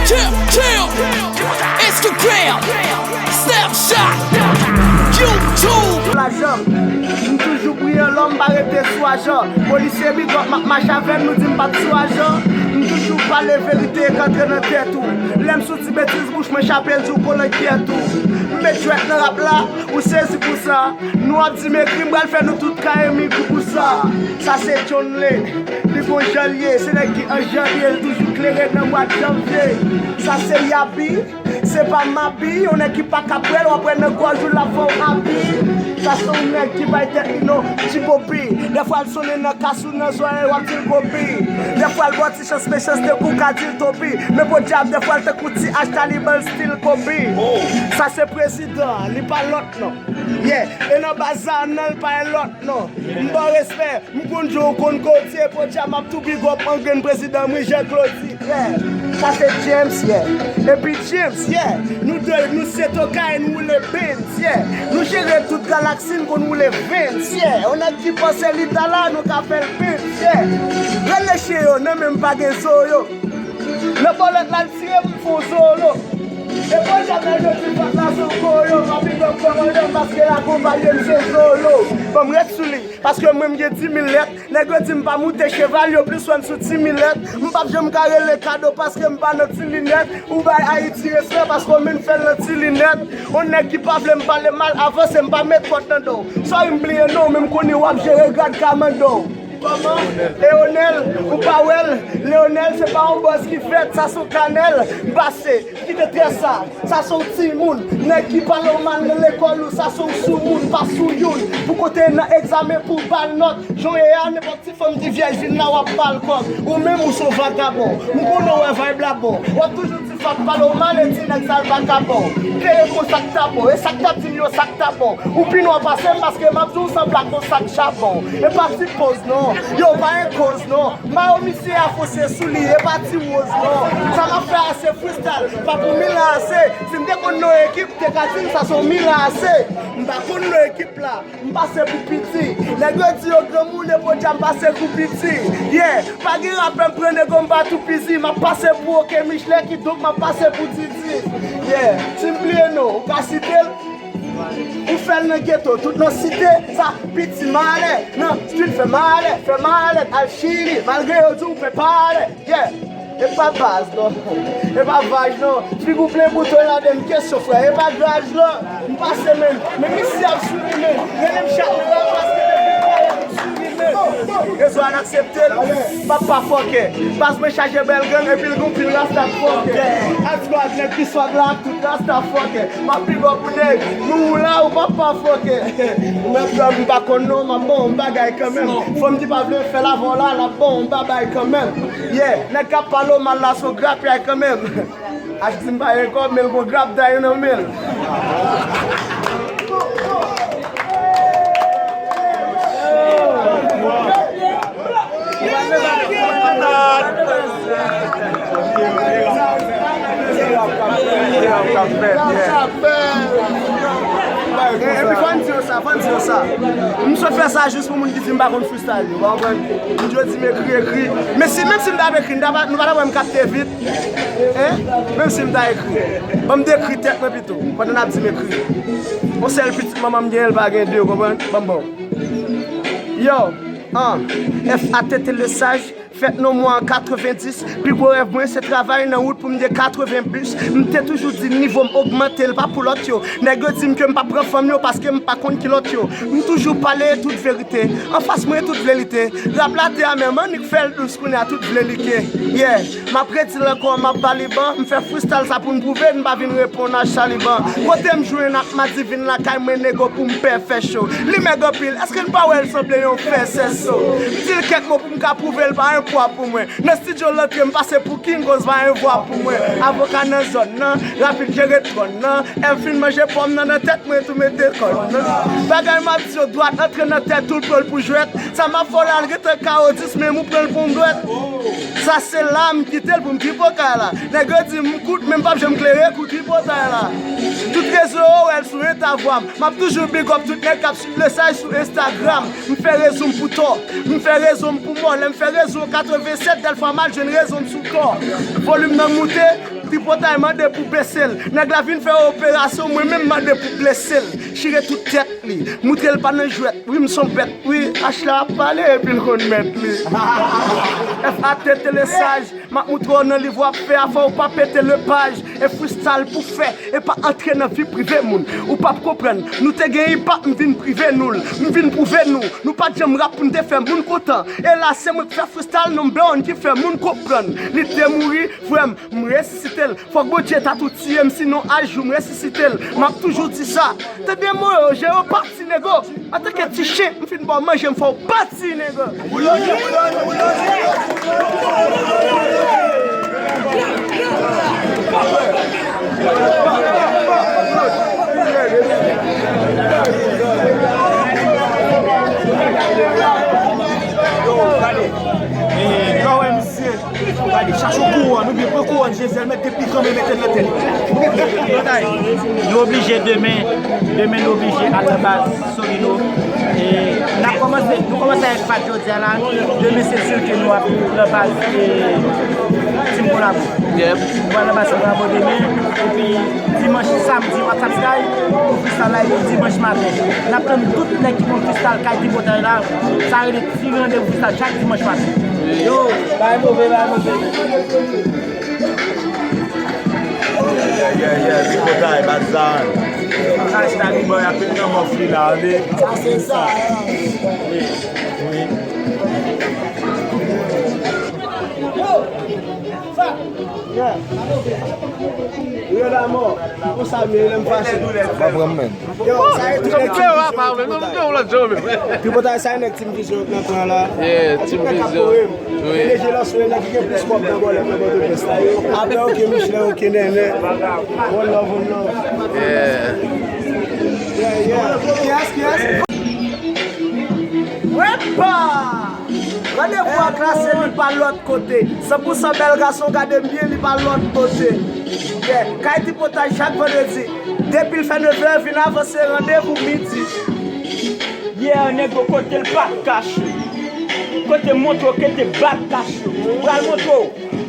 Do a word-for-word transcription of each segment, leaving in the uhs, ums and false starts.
Chill, chill. Instagram, Snapchat, YouTube. Lajan, m toujou briyan lò m pa rete sou ajan. Polisye big up, m ap mache avè m, nou di m pa t sou ajan. M toujou pale verite k antre nan tèt ou. Lè m sou ti betiz bouch mwen chape l di w kolangyèt ou. M met jwèt nan rap la, ou sezi pou sa. Nou ap di m ekri, m pral fè nou tout ka emigre pou sa. Sa se John Lane, li gon jan l ye, se nèg ki an janvye, l toujou klere nan mwa janvye. Sa se Yabi, se pa Mabi, yon nèg ki pa ka pwèl, w ap wè nan gòj ou l ap fè w abi. Sa se yon nèg ki bay tèt li non, Jibobi. Dèfwa l sonnen nan kas ou nan zòrèy, w ap di l Gobi. Dèfwa l ba w ti chans, mechanste kou ka di l Tobi. Men podyab, dèfwa l tankou ti H Taliban, l still Kobe. Sa se prezidan, li pa lòt non. Yeah, e nan baz sa a, non, l pa yon lòt non. M ba w respè, m konn jan w konn kote, podyab, m ap tou big up an grenn prezidan, mwen Jean Claude. Yeah, sa se James, yeah. Epi James, yeah. Nou de, nou se tokay, n woule Benz, yeah. Nou jere tout galaksi, n konn woule Vans, yeah. Yon nèg ki panse li dala, nou ka fè l pens, yeah. Rele chen yo, nan men m pa gen zo yo. Nan bòlèt la, l tire m fon zolo. E podyab nan jodi fèt la, se w ko yo, m ap big up kòmandan, paske l akonpaye m se zolo. Ban m ret sou li, paske mwen m gen dis mil lèt. Nèg yo di m pa moute cheval, yo plis wè m sou ti milèt. M p ap janm ka rele kado paske m pa nan ti linèt. Ou bay Ayiti respè paske w menm fè l nan ti linèt. On nèg ki pa vle m pale mal, avanse m pa met kòd nan do w. Sorry m bliye non w, men m konnen w ap jere grad kamando. Kòman? Leonel, ou pa wè l? Leonel se pa yon bòz ki fèt, sa se yon kanèl. Pase, kite trè sa. Sa se yon timoun, nèg ki pale w mal nan lekòl ou, sa se yon soumoun, pa sou youn. Pou kote nan egzamen pou bal nòt, jan w ye a, nenpòt ti fanm ki vyèj vin la, w ap ba l kòb. Ou menm, ou se yon vagabon. M konnen w wè vibe la bon. W ap toujou di fat pale w mal e di nèg sa l vakabon. Klere konsa k ta bon. E sa k t ap di m yo sa k ta bon. Ou pi nwa pase m paske m ap di w sanble ak yon sak chabon. E pa ti poz non. Yo pa gen koz non. Mayo misye a fonse sou li, e pa ti woz non. Sa m ap fè a se freestyle, pa pou milan ase. Si m te konn nan ekip, te ka di m sa se yon milan ase. M pa konn nan ekip la, m pase pou piti. Nèg yo di yo granmoun e podyab m pase pou piti. Yeah, pa gen rapè m pran nèg yo m pa tou piti. M ap pase pou oke Michlè kidonk m ap pase pou Didi. Yeah, si m bliye non, ou ka site l. Ou fè l nan geto, tout nan site, sa piti malè, nan street fè malè, fè malè, al chili, malgre yo di w pe pale, yeah. E pa baz non, e pa vaj non, figi w plen bouton ladan kesyon frè, e pa graj non, m pase menm, men misye ap souri menm, rele m chat nwa paske depi m wè l ap souri menm. Rezo a n aksepte l, papa fòkè, baz mwen chaje bèl gang epi l gon pil rasta k fòkè. Al squad nèg ki swag la ak tout rasta fòkè. M ap big up ou nèg, nou ou la ou papa fòkè. Ou mèt dòmi m pa konn non, m ap bon yon bagay kanmenm. Fanm ki pa vle fè l avè w la, l ap bon yon babay kanmenm. Yeah, nèg k ap pale w mal la se yon grapyay kanmenm. H di m pa gen kòb, men l gon grapday nan men l. Epi fò n di yo sa, fò n di yo sa. M sot fè sa jis pou moun ki di m pa konn freestyle yo, w konprann? Moun yo di m ekri, ekri. Men si, menm si m t ap ekri, nou pa ta wè m kapte vit. Hein? Menm si m ta ekri. Ban m dekri tèt mwen pito, pandan n ap di m ekri. Yon sèl pitit manman m genyen, l pa gen de, w konprann? Ban m ba w. Yo, an, F A T T Lesage, fèt nan mwa an katrevendis, pi gwo rèv mwen se travay nan wout pou m gen katreven bis. M te toujou di nivo m ogmante, l pa pou lòt yo. Nèg yo di m ke m p ap pran fanm yo paske m pa konn kilòt yo. M toujou pale tout verite, anfas mwen tout vle lite. Rap la te amè, m annik fè l dous, kounye a tout vle like. Yeah. M ap redi l ankò, m ap ba li ban. M fè freestyle sa pou n pwouve n pa vin reponn a Chaliban. Kote m jwenn ak Madivin lakay mwen nego pou m pè fè cho. Li mèg anpil, èske n pa wè l sanble yon fè sèso? M di l kèk mo pou m ka pwouve l pa yon pwa pou mwen. Nan estidyo l antre, m pase pou king koz pa yon vwa pou mwen. Avoka nan zòn nan, rapid jere twòn nan. Èv fin manje pòm nan, nan tèt mwen tou mete kòn nan. Bagay m ap di yo dwat antre nan tèt ou, l pran l pou jwèt. Sa m ap fè w la, l gentan kawo dis, men m ou pran l pou yon dwèt. Sa se la m kite l pou m tripotay la. Nèg yo di m kout, men m p ap janm klere kou tripotay la. Tout rezo yo wè l sou eta vwa m. M ap toujou big up tout nèg k ap swiv Lesaj sou Instagram. M fè rezon m pou tò, m fè rezon m pou mò. Lè m fè rezon katrevennsèt, dèlfwa m al jwenn rezon m sou kò. Volim nan moute, tripotay mande pou bese l. Nèg la vin fè operasyon, mwen menm mande pou blese l. Chire tout tèt li, moutre l pa nan jwèt. Wi, m son bèt, wi, H la ap pale epi l konn mèt li. F A T Telesaj, m ap moutre w nan liv w ap fè a, fò w pa pete lepaj. E freestyle pou fè, e pa antre nan vi prive moun. Ou p ap konprann, nou te gen hip hop, m vin prive nou l. M vin pwouve nou, nou pa t janm rap pou n te fè moun kontan. E la, se mwen k fè freestyle number one ki fè moun konprann. Li te mouri, frè m, m resisite l. Fòk Bondye ta tou tiye m, sinon a jou m resisite l. M ap toujou di sa. Tande mo yo, je yo pati, nego. Antanke ti chen, m fin ba w manje, m fè w pati, nego. Yo, gade. Eh, lè w wè misye, gade, chache yon kouwòn, oubyen pran kouwòn Jezèl, mèt de pikan, men mete l nan tèt. Nou oblije demen, demen nou oblije al nan baz Solino. E n ap kòmanse, nou kòmanse avèk Fat jodi a la. Demen se si ke nou ap nan baz, e, Team Kolabo. Yep. Nou pral nan baz Team Kolabo demen. Epi dimanch, samdi, WhatsApp Sky pou freestyle la, epi dimanch maten. N ap tann tout nèg ki konn freestyle kay Tripotay la. Sa rele ti randevou sa chak dimanch maten. Yo, bay move, bay move. Yeah, yeah, yeah, Tripotay, Bazan. Hashtag Big Boy ap met nan mòf li la, tande. Sa se sa. Wi, wi. Yo, sa. Yeah. Yo, damò. Pou sa, men, lè m fache. Pa pran men. Yo, sa e tout nèg Team Vizyon. Tripotay, sa e nèg Team Vizyon k nan plan la. Yeah, Team Vizyon. Wi. P D G Lanso, e nèg ki gen plis kòb nan bòlèt nan Pòtoprens la. Apre, ok, Michelin, ok, Nènè. One love, one love. Yeah. Yeah, yeah. Kiyès, kiyès? Wepa! Randevou a klase, li pa lòt kote. San pou san bèl gason, gade m byen, li pa lòt kote. Yeah. Kay Tripotay chak vandredi. Depi l fè nevè, vin avanse randevou midi. Yeah, nego, kote l pa kache. Kote m montre w, kote bak kache. Pral montre w.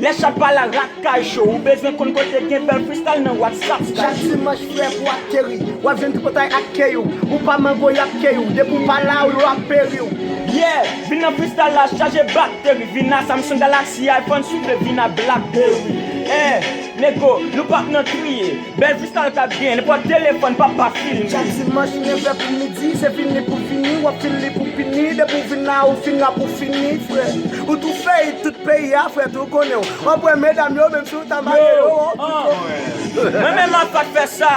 Lè chat pa la, rat kay cho. Ou bezwen konn kote gen bèl freestyle nan WhatsApp. Chak dimanch, frè, pou ateri. W ap jwenn Tripotay ak Keyou. Ou pa mango, y ap keyi w. Depi w pa la, yo ap peri w. Yeah, vin nan freestyle la, chaje bakteri. Vin a Samsung Galaxy, iPhone, si w vle, vin a Blackberry. Eh, nego, nou p ap nan triye. Bèl freestyle k ap gen, nenpòt telefòn, papa filme. Chak dimanch, nevè pou midi, se vini pou vini, w ap fini pou pini. Depi w vin la, ou fin la pou fini, frè. Ou tou fèy tout peyi a, frè, tou konnen w. W ap wè medam yo, menm si w ta marye yo, w ap tou konnen. Mwen menm ak Fat fè sa,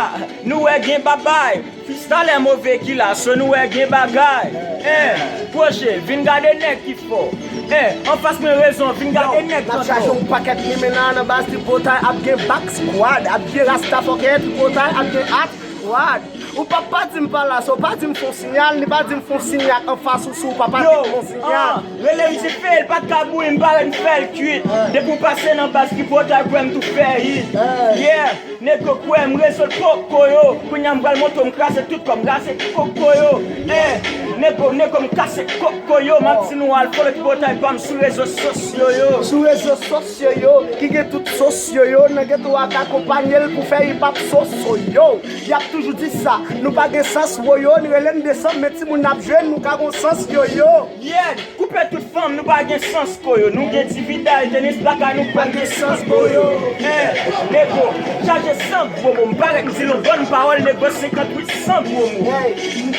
nou wè gen babay. Freestyle move ki la, so nou wè gen bagay. Eh, pwoche, vin gade nèg ki fò. Eh, anfas mwen rezon, vin gade nèg k an tò. N ap chaje yon pakèt limena nan baz Tripotay, ap gen Back Squad, ap gen Rasta Fucker, Tripotay, ap gen Hot Squad. Ou p ap pa di m pa la, so pa di m fon sinyal, ni pa di m fon sinyal anfas ou si w pa pati fon sinyal. Yo, ah, rele m dife, l pa t ka bouyi m, parèt m fè l kwit. Depi w pase nan baz Tripotay, kwè m tou fè hit. Yeah. Nego kwè m rezon koko yo. Kounye a m pral montre w m kraze tout kò m, kraze koko yo. Eh, nego, nego m kase koko yo. M ap di nou al follow Tripotay pa m sou rezo sosyo yo. Sou rezo sosyo yo, ki gen tout sosyo yo. Nan geto a k akonpanye l pou fè hip hop sosyo yo. Y ap toujou di sa, nou pa gen sans woyo, ni rele n desanm, men timoun n ap jwe, nou ka gon sans yoyo. Yeah. Koupe tout fanm, nou pa gen sans koyo. Nou gen dividal, tenis lakay, nou pa gen sans koyo. Eh, nego, chaje san gwo mo. M parèt, m di nou bòn pawòl, nego senkant uit san gwo mo. Hey,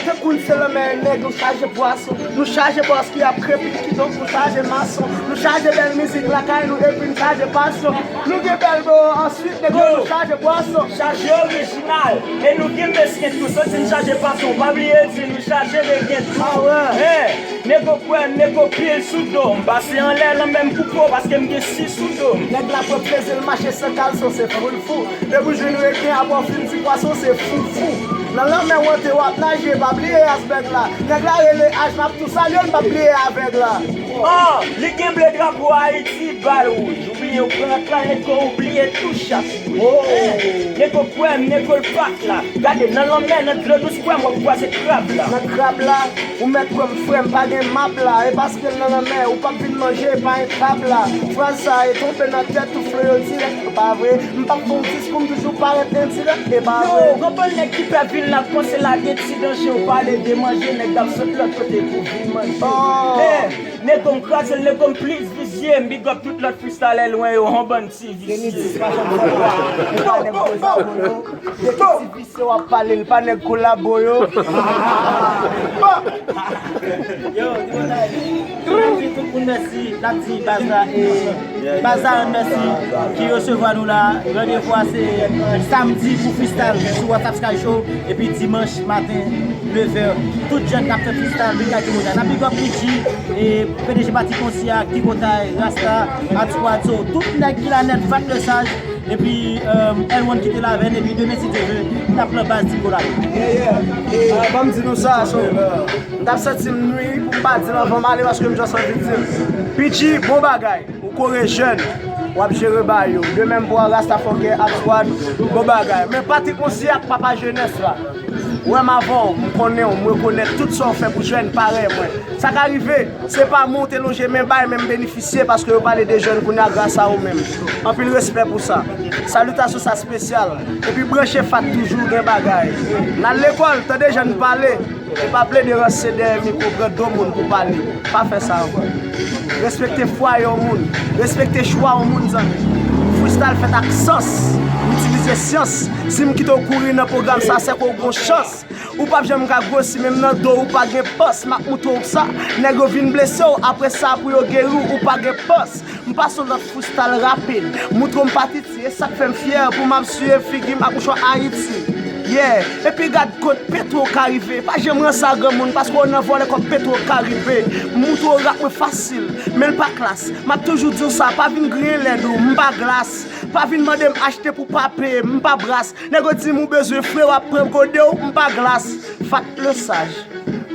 tankou n se lanmè, nèg, nou chaje pwason. Nou chaje bòs ki ap krepi, kidonk nou chaje mason. Nou chaje bèl mizik lakay nou, epi n chaje pasyon. Nou gen bèl bo, answit, nego, nou chaje pwason. Chaje orijinal, e nou gen mesken tou. Santi n chaje pasyon, pa bliye di nou chaje regen tou. Ah ouais. Hey. Nego kwè, nego pil sou do m. Pase anlè lanmè m koupe w paske m gen si sou do m. Nèg la pran plezi l mache san kalson, se foul fou. Depi w jwenn reken, apre w fin di pwason, se foufou. Nan lanmè w antre, w ap naje, pa bliye iceberg la. Nèg la rele H, m ap tou salye l, m pa bliye avèg la. Ah, li gen ble drapo Ayiti, bal wouj. Yo pran ak la, nego ou bliye tou chak. Nego kwè m, nego l pa t la. Gade nan lanmè, nan dlo dous, kwè m w ap kwaze krab la. Nan krab la, ou mèt kwè m, frè m, pa gen map la. E paske l nan lanmè, ou p ap vin manje, pa entab la. Fraz sa e tonbe nan tèt ou, flo yo dirèk, e pa vre. M p ap fè w diskou, m toujou parèt endirèk, e pa vre. Yo, gon bann nèg ki pè vin la, panse lage ti danje, ou pale de manje, nèg ap sot lòt kote pou vin manje. Nego m kraze l, nego m plis vizye, m big up tout lòt freestylè lwen yo, yon bann ti visye. Bon, bon, bon. Bon. Visye w ap pale, l pa nèg kolabo yo. Yo, yo, la, yo di tout moun mèsi, n ap di baz la, e, baz la, mèsi, ki resevwa nou la. Randevou a se samdi pou freestyle sou WhatsApp Sky Show, epi dimanch maten, nevè, tout jèn k ap fè freestyle, vin gade moun la. N ap big up P G, e, P D G Pati Konsi a, Tripotay, Rasta, Atsuazo, tout nèg ki la nèt, Fat Lesaj, epi, euh, L one ki te la avè n, epi demen, si Dye vle, n ap nan baz Tripotay. Yeah, yeah. E, ban m di nou sa, so, m t ap santi m nwi pou m pa di l anvan m ale, paske m just anvi di l. P G, bon bagay. Ou kore jèn, w ap jere ba yo. De menm pou Rasta Fòkè ak Squad, bon bagay. Men Patrick Monsi ak papa jenès la. Ou wè m avè w, m konnen w, m rekonèt tout sa w fè pou jèn parèy mwen. Sa ka rive, se pa mwen w te lonje men bay, men m benefisye paske yo pale de jèn kounye a gras a ou menm. Anpil respè pou sa. Salitasyon sa espesyal. Epi branche Fat toujou gen bagay. N al lekòl, tande jèn pale. E pa plede ranse dèyè mikwo, pran do moun pou pale. Pa fè sa ankò. Respekte fwa yon moun. Respekte chwa yon moun, zanmi. Freestyle fèt ak sans. M itilize syans. Si m kite w kouri nan pwogram sa, sèke w gon chans. Ou p ap janm ka gwosi, menm nan do ou pa gen pans. M ap moutre w sa. Nèg yo vin blese w, apre sa pou yo geri w, ou pa gen pans. M pase yon lòt freestyle rapid. Moutre w m pa titye, e sa k fè m fyè pou m ap siye figi m ak mouchwa Ayiti. Yeah, epi gad kot Petro ka rive. Pa janm ranse a granmoun paske w nan vòlè kòb Petro Karibe. M moutre w rap mwen fasil, men l pa klas. M ap toujou di w sa, pa vin griyen lèd ou, m pa glas. Pa vin mande m achte pou pa peye, m pa bras. Nèg yo di m ou bezwen fre, w ap pran gode w, m pa glas. Fat Lesaj.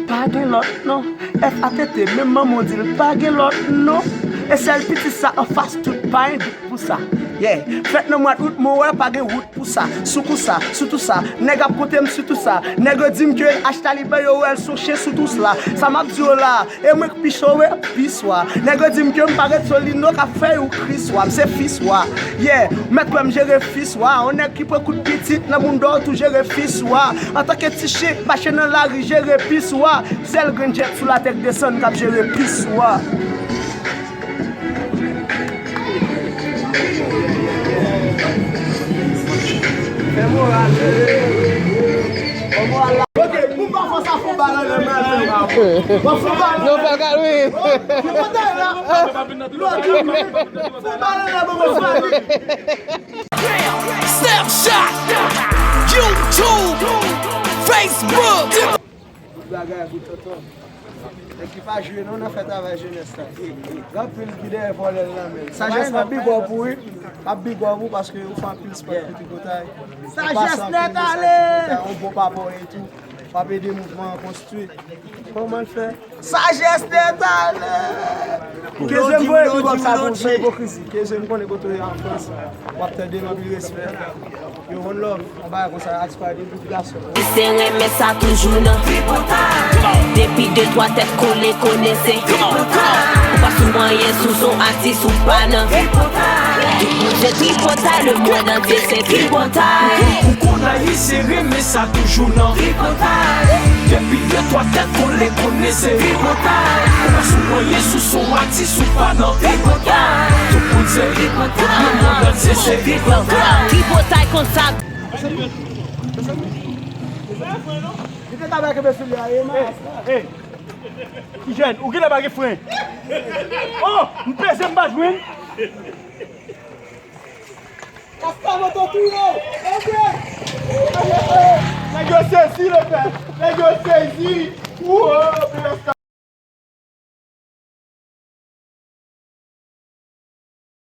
Pa gen lòt non. F A T T, menm manman w di l pa gen lòt non. E sèl piti sa anfas tout, pa gen dout pou sa. Yeah. Fèt nan mwa dout, mwen wè pa gen wout pou sa. Sou kou sa, sou tou sa, nèg ap konte m sou tou sa. Nèg yo di m ke H Taliban yo wè l sou chen sou tous la. Sa m ap di yo la, e mwen k pi cho wi, pi swa. Nèg yo di m ke m parèt Solino k ap fè yo kri swa. M se fi swa. Yeah, mèt wè m jere fi swa. On nèg ki pran kout pitit nan moun dò tou jere fi swa. Antanke ti chen k mache nan lari jere pi swa. Sèl grenn djèt sou latè k desann k ap jere pi swa. Fè moral, fè moral la. Ok, pou m pa fè sa, fon bal anlè mwen fè. Bon, fon bal anlè. Non, pa ka, wi. Fon bal la. Fon bal anlè, bon, bon, fon bal. Snapchat, YouTube, Facebook. Tout bagay pou tonton. Nèg ki pa jwe non nan fè travay jenès la. Gen anpil ki dèyè vòlè l nan men l. Sajès, m ap big up ou wi. M ap big up ou paske ou fè anpil spòt pou Tripotay. Sajès nèt ale. Ou bon papa w etou. W ap ede mouvman an konstwi. Kòman l fè? Sajès nèt ale. Kenze m voye big up sa pou w, san ipokrizi. Kenze m konnen kote w ye an Frans. W ap tande m, anpil respè. Yo, one love. Yon bagay konsa, atis pa de bout gason. Se renmen sa toujou nan tripotay. Depi de twa tèt kole, konnen se tripotay. Ou pa sou anyen sou son atis ou pa nan tripotay. Tout moun se tripotay, le monde entier se tripotay. Ou konn Ayisyen renmen sa toujou nan tripotay. Depi de twa tèt kole, konnen se tripotay. Ou pa sou anyen sou son atis ou pa nan tripotay. Tout moun se tripotay, le monde entier se tripotay. Tripotay konsa. Li te ka bay kenbe soulye a, e, mas la. Hey, hey. Ti jèn, ou genlè pa gen fren. Oh, m peze m pa jwenn. Rasta moto touye. Ebyen. Nèg yo sezi, lepèp. Nèg yo sezi. Wouwo,